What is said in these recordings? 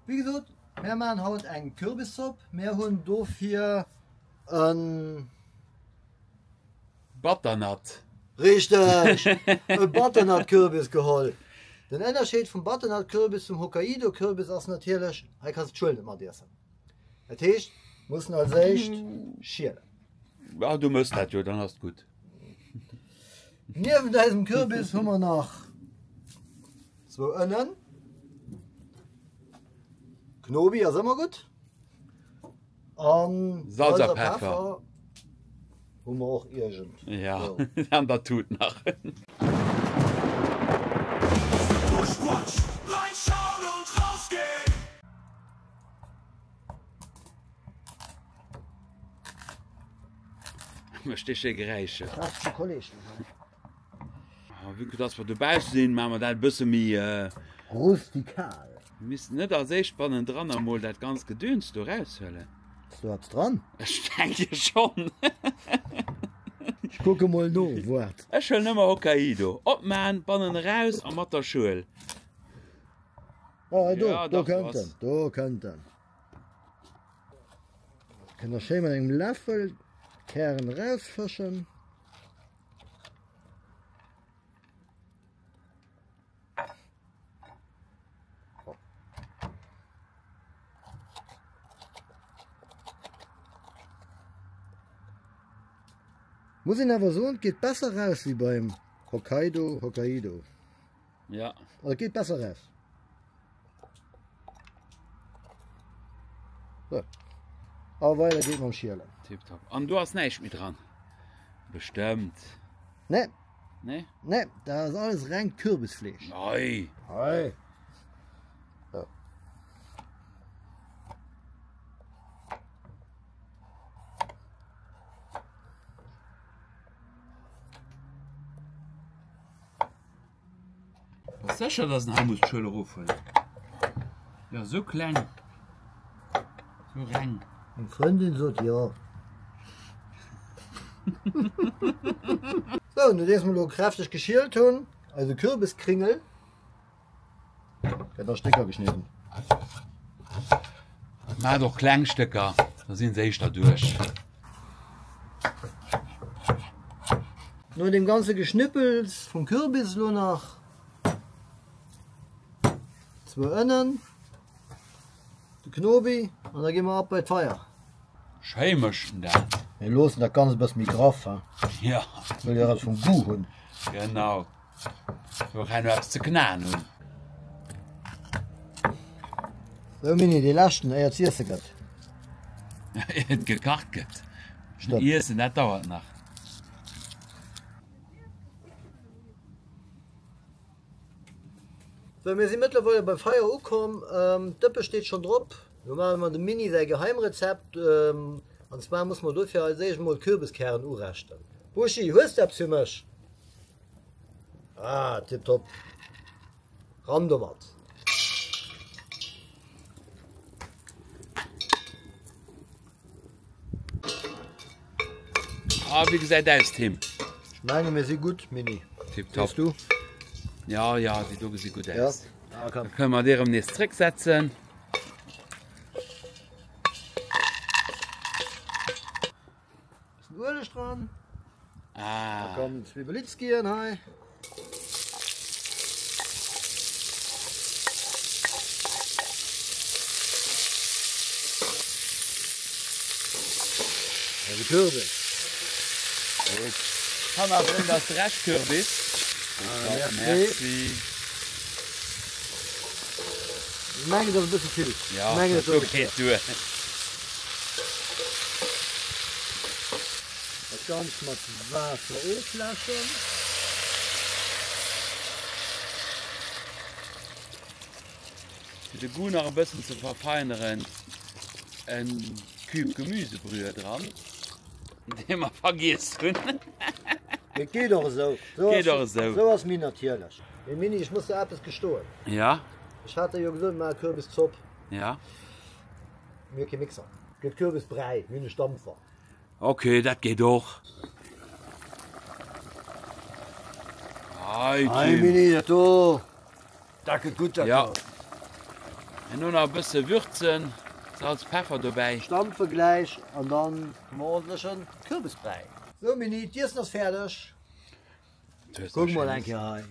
Wéi gesot, mär maachen haut eng Kürbiszopp. Mär hunn dofir en. Butternut. Richteg! E Butternut-Kürbis geholl. Den Ënnerscheed vum Butternut-Kürbis zum Hokkaido-Kürbis ass natierlech, hei kanns de d'Schuel net mat iessen. Dat heescht, mussen als éischt schielen. Ja, du mëss dat jo, dann ass et gutt. Niewent eisem Kürbis hu mer nach zwou Ënnen. Knobi ass ëmmer gutt. An Salz a Peffer hu mer och iergend. Ja, an der Tut nach. Mécht dee schéi Geräischer. Vue que dass mer dobausse sinn, maache mer dat e bësse méi. Rustikal. Mir missten net als éischt bannendran emol dat ganz Gedöns do raushuelen. Ass do eppes dran? Ech denke schonn. Ech kucke mol no, woart. Ech huelen ëmmer Hokkaido. Opman, bannen eraus a mat der Schuel. Ah, do, do kënnt en, do kënnt en. Kënnt der schéi mat engem Läffel d'Kären erausfëschen. Muss een awer soen, et geet besser raus wéi beim Hokkaido Hokkaido. Ja. Also et geet besser raus. So. A weider geet mam Schielen. Tipptopp. An do ass näischt méi dran? Bestëmmt. Nee. Nee? Nee, dat ass alles rengt Kürbisfleesch. Nei. Hei. So. Bass sécher dass en hei muss d'Schuel erofhuelen? Jo sou kleng, sou reng. Meng Frëndin sot jo. Sou, nodeems mer elo kräfteg geschielt hunn, eise Kürbiskringel gëtt a Stécker geschnidden. Maacht och kleng Stécker, da sinn se éischter duerch. No dem ganze Geschnippels vum Kürbis elo nach zwou Ënnen, de Knobi an da gi mer ab bei d'Feier. Schéi mécht en dat. Mir loossen dat Ganzt e bësse méi graff, he? Ja. Wëll jo eppes vum Goût hunn. Genau. Fir och herno eppes ze knaen hunn. Sou Mini, dee leschten éier et z'iesse gëtt. Éier et gekacht gëtt. Stëmmt. Iessen, dat dauert nach. Sou, mir si mëttlerweile beim Feier ukomm. D'Dëppe steet schonn drop. Lo maache mer dem Mini säi Geheimrezept. An zwar musse mer dofir als éischt emol d'Kürbiskären ureschten. Buschi, hues de eppes fir mech? Ah, tipptopp. Ran domat. Ah, wéi gesäit aus, Tim? Ech menge mir si gutt, Mini. Tipptopp. Sees du? Ja, ja, déi do gesi gutt Ja. aus. Ah, komm. Da kënne mer déi erëm nees zrécksetzen. Bëssen Ueleg dran. Ah. Da kommen d'Zwibbelitzkien hei. De Kürbis. Gut. Kann awer sinn, dass de Reschtkürbis. Ah, merci. Merci. Ich mengen, dat ass e bësse vill. Ja, Ich mengen, dat dat do geet duer. Dat Ganzt mat Waasser ofläschen. Fir de Goût nach e bëssen ze verfeineren, en Cube Gemüsebrühe dran, dee mer vergiess hunn. Mee et geet och esou. Geet och esou. Esou ass méi natierlech. Mee Mini, ech muss der eppes gestoen. Ja? Ech hat der jo gesot, mir maache Kürbiszopp. Ja. Mir hu kee Mixer. Gëtt Kürbisbräi, mir hunn e Stampfer. Ok, dat geet och. Hei, Hei Tim. Mini, dat do, dat gëtt gutt, dat Ja. do. Herno nach e bësse würzen, Salz, Peffer dobäi. Stampfe gläich an dann hu mer ordentlechen Kürbisbräi. Sou Mini, d'Iessen ass fäerdeg. Kuck mol eng Kéier hei.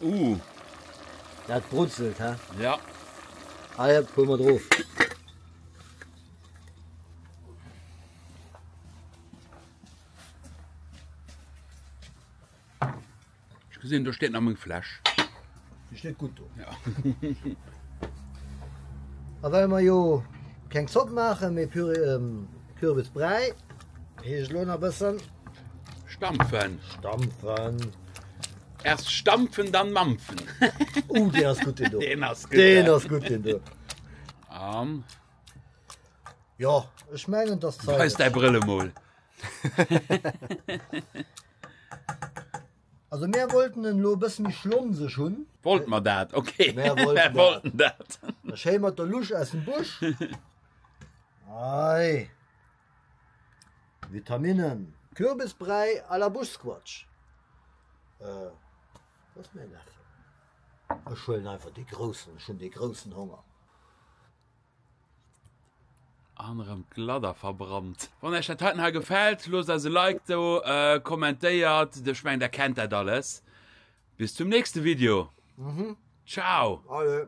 Uh. Dat brutzelt, hä? Ja. Hei, huel mer drof. Ech gesinn, do steet nach meng Fläsch. Déi steet gutt do. Ja. A well mer jo keng Zopp maachen, mee Püree, ähm, Kürbisbräi, heescht elo nach e bëssen. Stampfen. Stampfen. Erst stampfen, dann mampfen. Uh, deen ass gutt, deen do. Deen ass gutt. Deen ass gutt, deen do. An. Jo, ech mengen, dass Zäit. Weis däi Brëll emol. Also mär wollten en elo e bësse méi schlonseg hunn. Wollt mer dat? Okay. Mär wollten dat. wollten dat. Da schéi mat der Lusch aus dem Busch. Ei. Vitaminen. Kürbisbräi à la Buschsquatsch. Äh, wo ass mäi Läffel? Ech huelen einfach dee groussen, ech hunn dee groussen Honger. An erëm d'Gladder verbrannt. Wann Iech dat heiten hei gefält, loosst eis e Like do, kommentéiert, ech mengen der kennt dat alles. Bis zum nächste Video. Ciao. Allez.